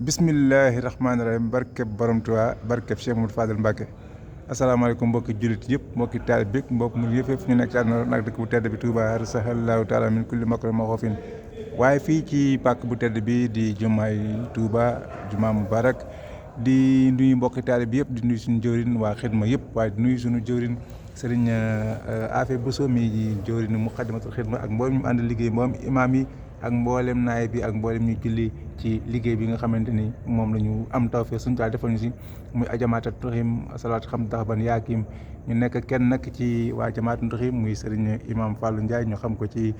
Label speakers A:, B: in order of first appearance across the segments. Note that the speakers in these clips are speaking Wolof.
A: bismillahi rahmaani rahim barkeb borom Tuubaa barkeb Cheikh Mouhamadou Fadel Mbacke asalaamaaleykum mbokki jullit yëpp mbokki taalib bi mbokk mu yëpp ñu nekk ci àdduna nag dëkk bu tedd bi Touba sahallahu taala min kulli makrin ma xoofin waaye fii ci pàkk bu tedd bi di jumaay Touba jumaa Mubarak di nuyu mbokki taalib bi yëpp di nuyu suñu jëwrin waa xidma yëpp waaye di nuyu suñu jëwrin sëriñ Afe Bousso mi jëwrin Muxaddamatul Xidma ak mboolem ñu ànd liggéey mboolem imaam yi ak mboolem naay bi ak mboolem ñu julli ci liggéey bi nga xamante ni moom la ñu am tawfeex suñu taal defal ñu si muy ajamaata tuxim salaatu xam tax ban yaakim ñu nekk kenn nag ci waa jamaata tuxim muy sëriñ imam Fallou Ndiaye ñu xam ko ci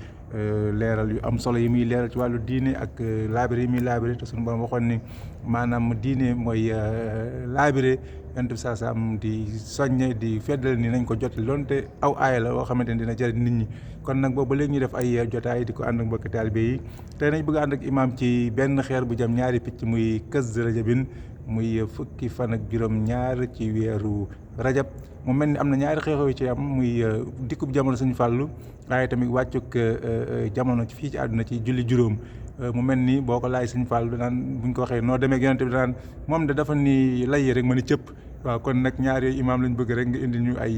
A: leeral yu am solo yi muy leeral ci wàllu diine ak laabire yi muy laabire te suñu borom waxoon ni maanaam diine mooy laabire yonent bi saa am di soññe di feddal ni nañ ko jotali loolu te aw aaya la loo xamante ni dina jëriñ nit ñi kon nag boobu léegi ñu def ay jotaay di ko ànd ak mbokki taalibe yi tey nañ bëgg ànd ak imaam ci benn xeer bu jëm ñaari picc muy kës rajabin muy fukki fan ak juróom ñaar ci weeru rajab mu mel ni am na ñaari xeexoo yu ci am muy dikkub jamono Sëñ Fallu waaye tamit wàccuk jamono ci fii ci àdduna ci julli juróom mu mel ni boo ko laaj Sëñ Fallu danaan buñ ko waxee noo demee ak Yonent bi danaan moom de dafa ni lay rek ma ni cëpp waaw kon nag ñaari imaam lañ bëgg rek nga indi ñu ay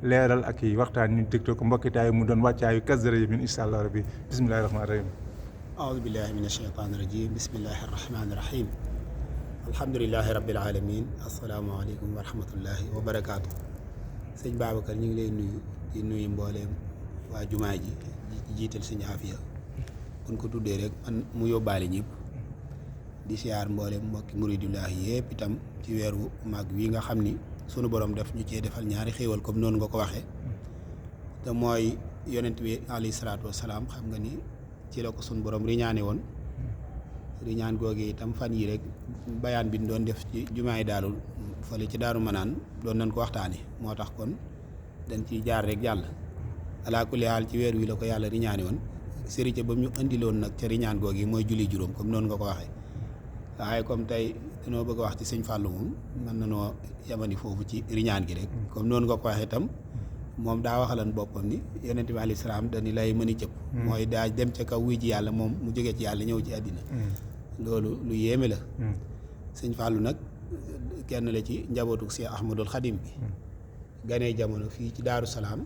A: leeral ak i waxtaan ñu dégtoo ko mbokkitaay mu doon wàccaayu Kazu Rajab bi incha allah rabbi bismillahi rahmaani rahim
B: aoudu billahi min asheytaani rajim bismillahi arrahmani irrahim alhamdulilahi rabbil alamin asalaamaaleykum wa rahmatullahi wa barakaatu sëñ Babacar ñu ngi lay nuyu di nuyu mbooleem waa jumaa ji jiital sëñ Afiya buñ ko tuddee rek man mu yóbbaale ñëpp di siyaar mbooleem mbokki muridullahi yëpp itam ci weeru mag wi nga xam ni sunu borom def ñu cee defal ñaari xéewal comme noonu nga ko waxee te mooy yonent bi alayhi salaatu wasalaam xam nga ni ci la ko sunu borom riñaane woon riñaan googee itam fan yi rek bayaan bi ñu doon def ci jumaay Daarul fële ci Daaru Manaan doon nañ ko waxtaane moo tax kon dañ ciy jaar rek jàll alaa kulli haal ci weer wi la ko yàlla riñaane woon sëriñ ba mu ñu indiloon nag ca riñaan googee mooy julli juróom comme noonu nga ko waxee waaye comme tey dañoo bëgg a wax ci sëñ Fallou moom mën nañoo yamani foofu ci riñaan gi rek comme noonu nga ko waxee itam moom daa waxalan boppam ni yonent bi alayhi salaam dañu lay mën a cëpp mooy daa dem ca kaw wuy ji yàlla moom mu jógee ci yàlla ñëw ci àddina loolu lu yéeme la sëñ Fallou nag kenn la ci njabootu Cheikh Ahmadul Khadim bi ganee jamono fii ci Daaru Salaam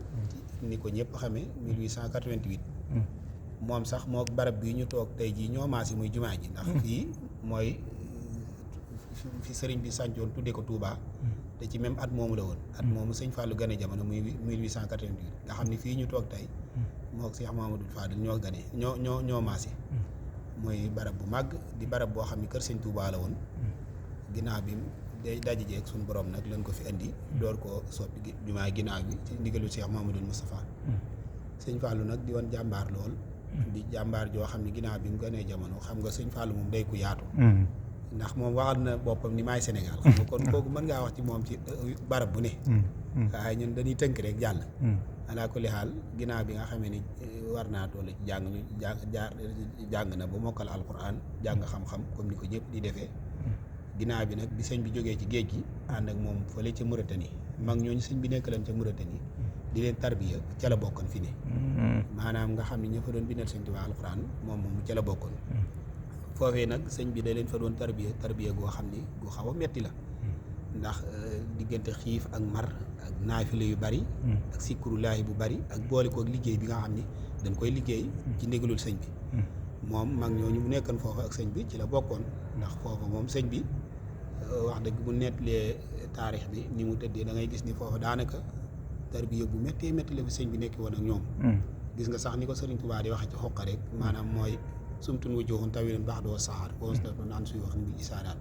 B: ni ko ñëpp xamee 1888 moom sax moo barab bii ñu toog tey jii ñoo maasi muy jumaa ji ndax fii mooy fi sëriñ bi sàncoon tuddee ko Touba te ci même at moomu la woon at moomu sëñ Fallou gane jamono muy 1888 nga xam ne fii ñu toog tey moo ak Cheikh Mamadou Fadel ñoo gane ñoo maasi mooy barab bu màgg di barab boo xam ne kër sëñ Touba la woon ginnaaw bi daje jeeg suñu borom nag lañ ko fi indi door koo soppi jumaa ginnaaw bi ci ndigalu Cheikh Mamadou Moustapha sëñ Fallou nag di woon jàmbaar lool di jàmbaar joo xam ne ginnaaw bi mu gënee jamono xam nga sëñ Fallou moom day ku yaatu ndax moom waxal na boppam ni maay Sénégal xam nga kon kooku mën ngaa wax ci moom ci barab bu ne waaye ñun dañuy tënk rek jàll alaa kulli xaal ginnaaw bi nga xamee ni war naa toll ci jàng ñu jàng na ba mokkal alquran jàng xam-xam comme ni ko ñëpp di defee ginnaaw bi nag bi sëñ bi jógee ci géej gi ànd ak moom fële ca Mauritanie mag ñooñu sëñ bi nekk leen ca Mauritanie di leen tarbiya ca la bokkoon fi ne maanaam nga xam ne ña fa doon bindal sëñ Tuubaa alxuraan moom ca la bokkoon foofee nag sëñ bi da leen fa doon tarbiya goo xam ni gu xaw a metti la ndax diggante xiif ak mar ak naafile yu bari ak sikkurulaahi bu bari ak boole kook liggéey bi nga xam ni dañ koy liggéey ci ndigalul sëñ bi moom mag ñooñu mu nekkoon foofa ak sëñ bi ci la bokkoon ndax foofa moom sëñ bi wax dëgg bu nettalee taarix bi ni mu tëddee da ngay gis ni foofa daanaka tarbiya bu méttee métti la fi sëñ bi nekk woon ak ñoom gis nga sax ni ko Sëriñ Tuubaa di waxee ci xoqa rek maanaam mooy sumtun wu joxun tawilen baax doo saxaar constato naan suy wax ni bi isaaraat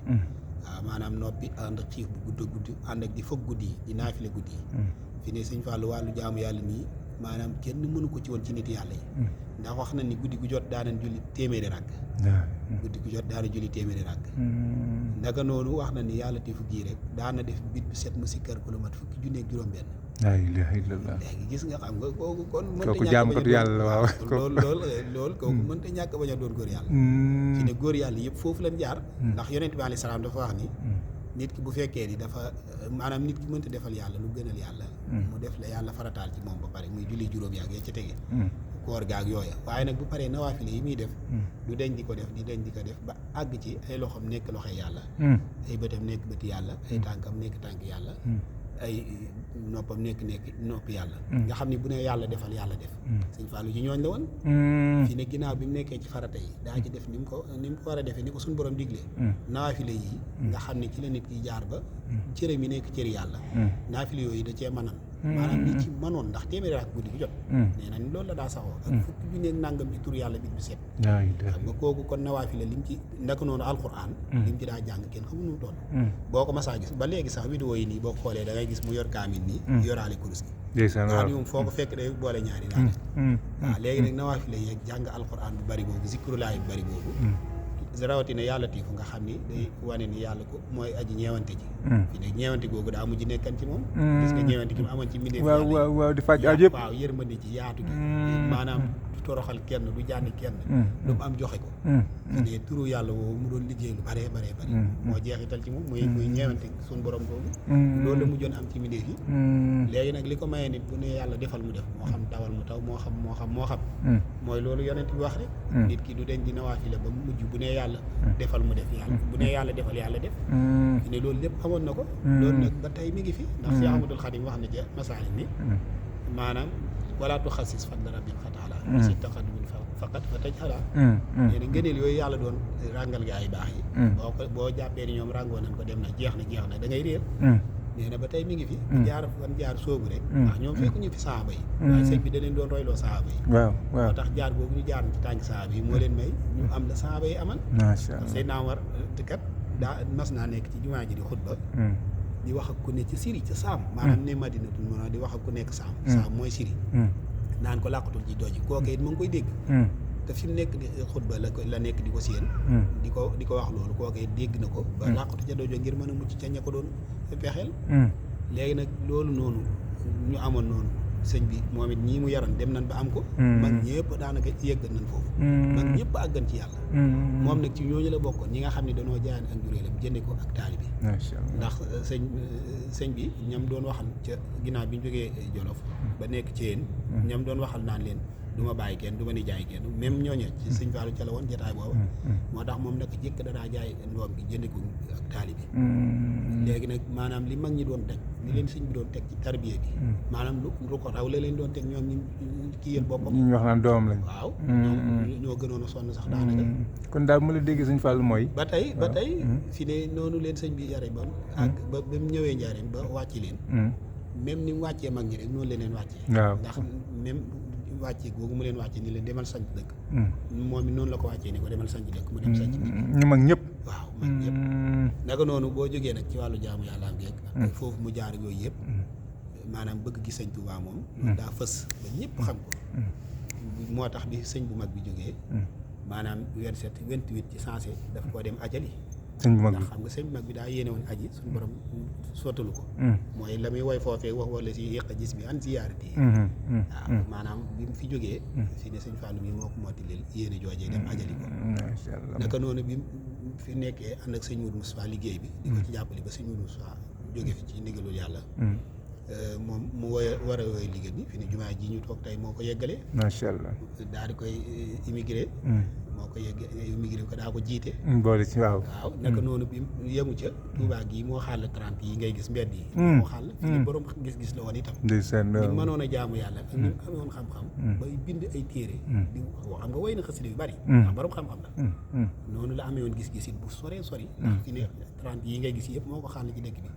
B: waaw maanaam noppi ànd ak xiif bu gudd guddi ànd ak di fëgg guddi yi di naafile guddi yi fi ne sëñ Fallou wàllu jaamu yàlla nii maanaam kenn mënu ko ci woon ci nit yàlla yi ndax wax na ni guddi gu jot daanañ julli téeméeri ràkk guddi gu jot daana julli téeméeri ràkk naka noonu wax na ni yàlla te fukki rek daana def bit bu set mu sikkar ko lu mat fukki junneeg juróom-benn
A: laa ilaaha illallah
B: léegi gis nga xam nga kooku kon
A: kooku jaamkatu yàlla waaw
B: loolu kooku mënta ñàkk bañ a doon góor yàlla fi ne góor yàlla yëpp foofu lañ jaar ndax yonent bi alayhi salaam dafa wax ni nit ki bu fekkee ni dafa maanaam nit ki mënta defal yàlla lu gënal yàlla mu def la yàlla farataal ci moom ba pare muy julli juróom yàgg ya ca tege koor gaag yooya waaye nag bu paree nawaafile yi muy def du deñ di ko def ba àgg ci ay loxoom nekk loxo yàlla ay bëtam nekk bëti yàlla ay tànkam nekk tànk yàlla ay noppam nekk nopp yàlla nga xam ne bu ne yàlla defal yàlla def sëñ Fallou ci ñooñ la woon fii ne ginnaaw bi mu nekkee ci farata yi daa ci def ni mu ko war a defee ni ko suñu borom diglee naafile yi nga xam ne ci la nit ki jaar ba cëre mi nekk cëri yàlla naafile yooyu da cee mënan maanaam li ci mënoon ndax téeméeri ak guddi bu jot nee na ni loolu la daa saxoo ak fukki bi nekk nangam ci tur yàlla bi set xam nga kooku kon nawaafile lim ci ndaka noonu alquran lim ci daa jàng kenn xamu nu mu toll boo ko masaa gis ba léegi sax vidéo yi nii boo ko xoolee da ngay gis mu yor kaamin nii yoraale kurus gi nga xam ne moom foo ko fekk day boole ñaari daal waaw léegi nag nawaafile yeeg jàng alquran bu bari boobu zikrulaay bu bari boobu rawatina yàlla tiifu nga xam ni day wane ni yàlla ko mooy aji ñeewante ji fi ne ñeewante googu daa mujj nekkan ci moom gis nga ñeewante gi mu amoon ci mbindeef
A: waaw di faj aju yëpp
B: waaw yërmande ji yaatu gi maanaam du toroxal kenn du jànni kenn lu mu am joxe ko fi ne turu yàlla woowu mu doon liggéey lu bare moo jeexital ci moom muy ñeewante suñu borom googu loolu la mujjoon am ci mbindeef yi léegi nag li ko mayee nit bu ne yàlla defal mu def moo xam tawal mu taw moo xam mooy loolu yonent bi wax rek nit ki du deñ di nawaafile ba mujj bu ne yàlla defal mu def yàlla bu ne yàlla defal yàlla def fi ne loolu lépp amoon na ko loolu nag ba tey mi ngi fi ndax Cheikh Ahmadul Khadim wax na ca masaalik ni maanaam wala tuxassis fadla rabbin xataala si taqaddumin faqat fa taj xalaa nee na ngëneel yooyu yàlla doon ràngal gaa yi baax yi boo jàppee ni ñoom ràngoo nañ ko dem na jeex na da ngay réer nee na ba tey mi ngi fi jaar soobu rek ndax ñoom fekku ñu fi saaba yi waaye sëñ bi da leen doon royloo saaba yi waaw moo tax jaar boobu ñu jaar ci tànk saaba yi moo leen may ñu am la saaba yi amal say naa war te kat daa mas naa nekk ci jumaa ji di xutba di wax ak ku ne ci Syrie ca Saam maanaam ne Madinatul Munawwara di wax ak ku nekk Saam mooy Syrie naan ko làqatul ci doj kooku it mu ngi koy dégg te fi mu nekk di xutba la nekk di ko séen di ko wax loolu kooku it dégg na ko ba làqatu ca dojo ngir mën a mucc ca ña ko doon pexeel léegi nag loolu noonu ñu amoon noonu sëñ bi moom it ñii mu yaroon dem nañ ba am ko mag ñëpp daanaka yëggal nañ foofu mag ñëpp àggan ci yàlla moom nag ci ñooñu la bokkoon ñi nga xam ne dañoo jaayaan ak njuréelam jënde ko ak taalibe ndax sëñ bi ñam doon waxal ca ginnaaw bi ñu jógee Jolof ba nekk ci yéen ñam doon waxal naan leen du ma bàyyi kenn du ma ni jaay kenn même ñooñu ci sëñ Fallou ca la woon jotaay booba moo tax moom nag jëkk danaa jaay ndoom gi jënde ko ak taalibe léegi nag maanaam li mag ñi doon teg li leen sëñ bi doon teg ci tarbiya bi maanaam lu ko raw la leen doon teg ñoom ñi kii yéen boppam
A: ñu wax naan doomam lañ
B: waaw ñoo gënoon a sonn sax daanaka
A: kon daal mu la déggee sëñ Fallou mooy
B: ba tey fi ne noonu leen sëñ bi yare ba ak ba mu ñëwee njaareen ba wàcc leen même ni mu wàccee mag ñi rek noonu leen wàccee ndax même wàccee googu mu leen wàccee ni leen demal sanc dëkk moom it noonu la ko wàccee ni ko demal sanc dëkk mu dem sanc dëkk
A: ñu mag ñëpp
B: waaw mag ñëpp naka noonu boo jógee nag ci wàllu jaamu yàlla am geeg ak foofu mu jaar yooyu yëpp maanaam bëgg gis sëñ Touba moom daa fës ba ñëpp xam ko moo tax bi sëñ bu mag bi jógee maanaam 28 ci sensé daf koo dem ajali
A: sëñ bu mag bi
B: ndax xam nga sëñ bu mag bi daa yéene woon aji suñu borom sottalu ko mooy la muy woy foofee wax wala si yëq gis bi an ziyaarati waaw maanaam bi mu fi jógee fi ne sëñ Fallou mi moo ko mottilil yéene joojee dem ajali ko naka noonu bi fi nekkee ànd ak sëñ Moudou Moustapha liggéey bi di ko ci jàppale ba sëñ Moudou Moustapha jóge fi ci ndigalul yàlla moom mu war a woy liggéey bi fi ne jumaa ji ñu toog tey moo ko yeggalee
A: macha allah
B: daal di koy immigré moo ko immigré ko daa ko jiite
A: boole ci waaw
B: naka noonu bi yemu ca Touba gii moo xàll 30 yi ngay gis mbedd yi moo xàll fi ni borom gis-gis la woon itam ni mënoon a jaamu yàlla ak ni amoon xam-xam bay bind ay téere di wax xam nga woy na xasida yu bari ndax borom xam-xam la noonu la amee woon gis-gis it bu soree sori ndax fi ne 30 yi ngay gis yëpp moo ko xàll ci dëkk bi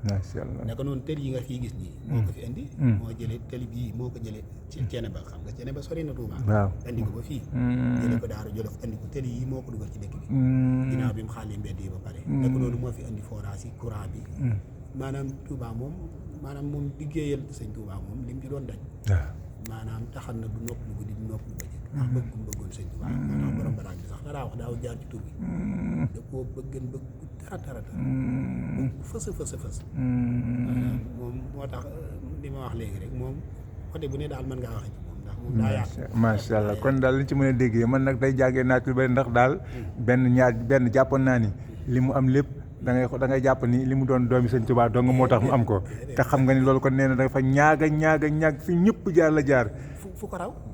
B: naka noonu tël yi nga fii gis nii moo ko fi indi moo jëlee tëli bii moo ko jëlee ci Ceneba xam nga Ceneba sori na Touba indi ko ba fii jëlee ko Daaru Jolof indi ko tëli yi moo ko dugal ci dëkk bi ginnaaw bi mu xaalee mbedd yi ba pare naka noonu moo fi indi forage yi courant bi maanaam Touba moom liggéeyal sëñ Touba moom li mu ci doon daj maanaam taxal na du nopp lu guddi du nopp lu bëccëg ndax bëgg mu bëggoon sëñ Touba moo tax borom baraag bi sax danaa wax daaw jaar ci tur bi da koo bëgg tara bëgg fës moom moo tax li ma wax léegi rek moom côté bu ne daal mën ngaa waxee ci moom ndax moom daa yaatu
A: macha allah kon daal li ñu ci mën a déggee man nag day jàngee naa ci bëri ndax daal benn jàppoon naa ni li mu am lépp da ngay jàpp ni li mu doon doomi sëñ Tuubaa dong moo tax mu am ko te xam nga ni loolu kon nee na dafa ñaag fi ñëpp jaar la jaar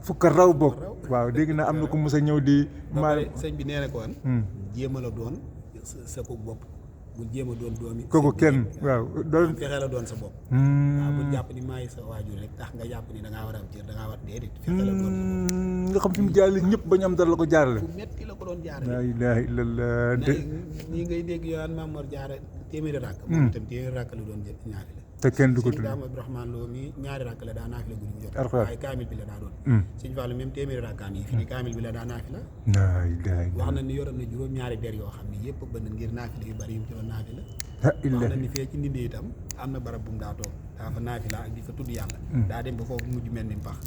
B: fu ko raw
A: bokk waaw dégg na am na ko mos a ñëw di
B: sëñ bi nee na ko woon jéem a la doon sa ko bopp bu jéem a doon doomi
A: kooku kenn waaw doon
B: fexe la doon sa bopp waaw bu jàpp ni maay sa waajur rek tax nga jàpp ni da ngaa war a am cër da ngaa war déedéet fexe la doon
A: nga xam fi mu jaarale ñëpp ba ñu am dara la ko jaarale
B: fu metti la ko doon jaarale
A: laa ilaaha illallaah
B: nii ngay dégg yoon Maam Mor Jaara téeméeri rakk moom itam téeméeri rakk la doon ñaari la
A: te kenn du ko tudd
B: sëñ Daam Abdourahmane Lo mi ñaari rakk la daa naafi la guddi bu jot
A: Alxuraan
B: waaye kaamil bi la daa doon sëñ Fallu même téeméeri rakkaan yi fi ni kaamil bi la daa naafi la
A: laa ilaaha
B: wax na ni yoroon na juróom-ñaari der yoo xam ne yëpp bënn ngir naafi la yu bari yu mu ci doon naafi la wax na ni fee ci ndindi itam am na barab bu mu daa toog daa fa naafi la ak di fa tudd yàlla daa dem ba foofu mujj mel ni mpax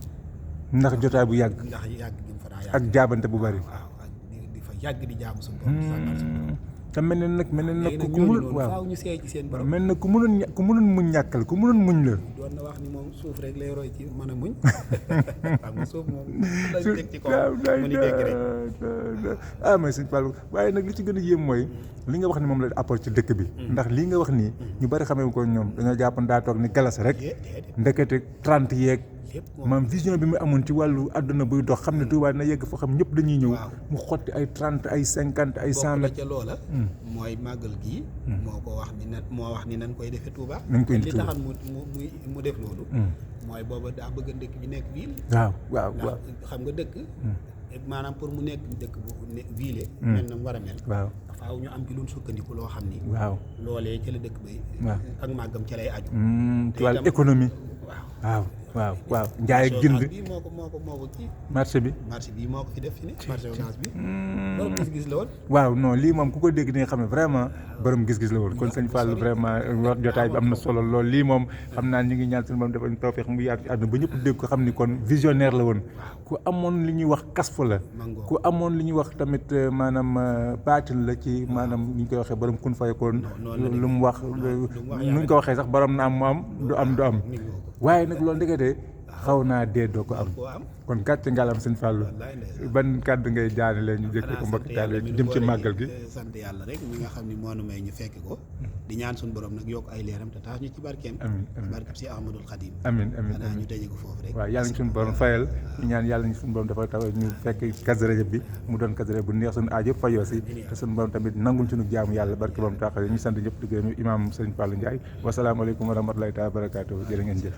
A: ndax jotaay bu yàgg
B: ndax yàgg gi mu fa daa yàgg
A: ak jaabante bu bari
B: waaw ak di fa yàgg di jaamu suñu borom di sàkkal suñu borom
A: te mel na nag ku mënul waaw
B: faaw ñu seey ci seen borom
A: mel na ku mënoon muñ ñàkkal ku mënoon muñ la
B: doon na wax ni moom suuf rek lay roy ci mën a muñ xam nga suuf moom lay teg ci kaw mu ni dégg rek
A: mais sëñ Fallou waaye nag li ci gën a yéem mooy li nga wax ni moom la apport ci dëkk bi ndax lii nga wax nii ñu bari xamee ko ñoom dañoo jàpp daa toog ni galas rek ndekete 30 yeeg maam vision bi mu amoon ci wàllu àdduna buy dox xam ne Touba dina yegg foo xam ñëpp dañuy ñëw mu xotti ay 30 ay 50 ay 100 mètres
B: ca loola mooy màggal gii moo wax ni nan koy defee Touba
A: nañ koy
B: li taxan mu def loolu mooy booba daa bëgg dëkk bi nekk ville
A: waaw
B: xam nga dëkk maanaam pour mu nekk dëkk bu ville mel na mu war a mel
A: waaw
B: faaw ñu am ci lu sukkandiku loo xam ni
A: waaw
B: loolee ca la dëkk bay ak màggam ca lay aju
A: ci wàllu économie waaw njaay ak jënd
B: bi moo ko kii
A: marché bi
B: moo ko fi def fi ne marché Ocass bi borom gis-gis la woon
A: waaw non lii moom ku ko dégg di nga xam ne vraiment borom gis-gis la woon kon sëñ Fallou vraiment wax jotaay bi am na solo lool lii moom xam naa ñu ngi ñaan suñu moom dafa tawfeex mu yaatu ci àdduna ba ñëpp dégg ko xam ni kon visionnaire la woon ku amoon li ñuy wax kasfu la ku amoon li ñuy wax tamit maanaam baatil la ci maanaam ni ñu koy waxee borom kun fayakoon lu mu wax nu ñu ko waxee sax borom na am mu am du am waaye nag loolu ndekete xaw naa dee doo ko am kon gàcce ngalam sëñ Fallou ban kàddu ngay jaane leen ñu jëkk ko mbokki taal jëm ci màggal gi
B: sant yàlla rek mi nga xam ni moo nu may ñu fekk ko di ñaan suñu borom nag yokk ay leeram te tax ñu ci barkeem barkeem si Ahmadul Xadim
A: amiin
B: xanaa ñu tëjee ko foofu rek
A: waaw yàlla ñu suñu borom fayal ñu ñaan yàlla ñu suñu borom dafa taw ñu fekk Kazu Rajab bi mu doon Kazu Rajab bu neex suñu aajo fayoo si te suñu borom tamit nangul suñu jaamu yàlla barke borom taxale ñu sant ñëpp di gërëm imaam sëñ Fallou Ndiaye wasalaamaaleykum wa rahmatulahi taala wa barakaatu jërë ngeen jëf